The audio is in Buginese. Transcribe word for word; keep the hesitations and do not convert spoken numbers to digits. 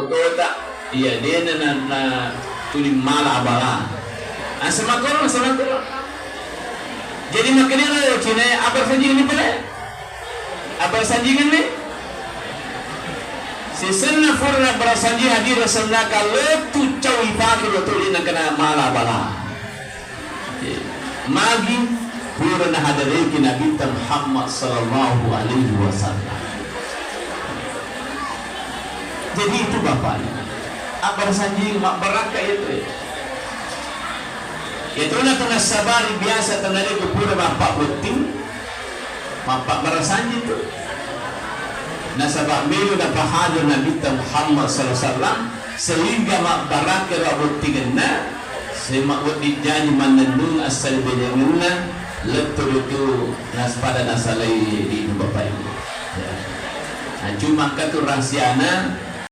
Kota, iya, dena na, na tuli mala abala. Asamakkoro, asamakkoro. Jadi makkedaro cine, abbarasanjingenni pale? Abbarasanjingenni? Sisenna pura nabbarasanjing hadira sennaka lettu cau ipake dua tuli nakana mala abala. Magi pura nahadariki Nabitta Muhammad sallallahu alaihi wasallam. Jadi itu Bapak Ibu, abbarasanjing mabbarakka itu. Itu na tu nasabari biasa tenare ku pura mappabotting, mappabarasanjing tu. Nasaba melo napahadir Nabitta Muhammad sallallahu alaihi wasallam sehingga mabbarakka ro bottingenna. Sema wedding jaji mannennung assalibejangenna lettu ritu nas-, pada nasalai di Bapak Ibu. Ya. Nah, cuma engka tu rahasiana,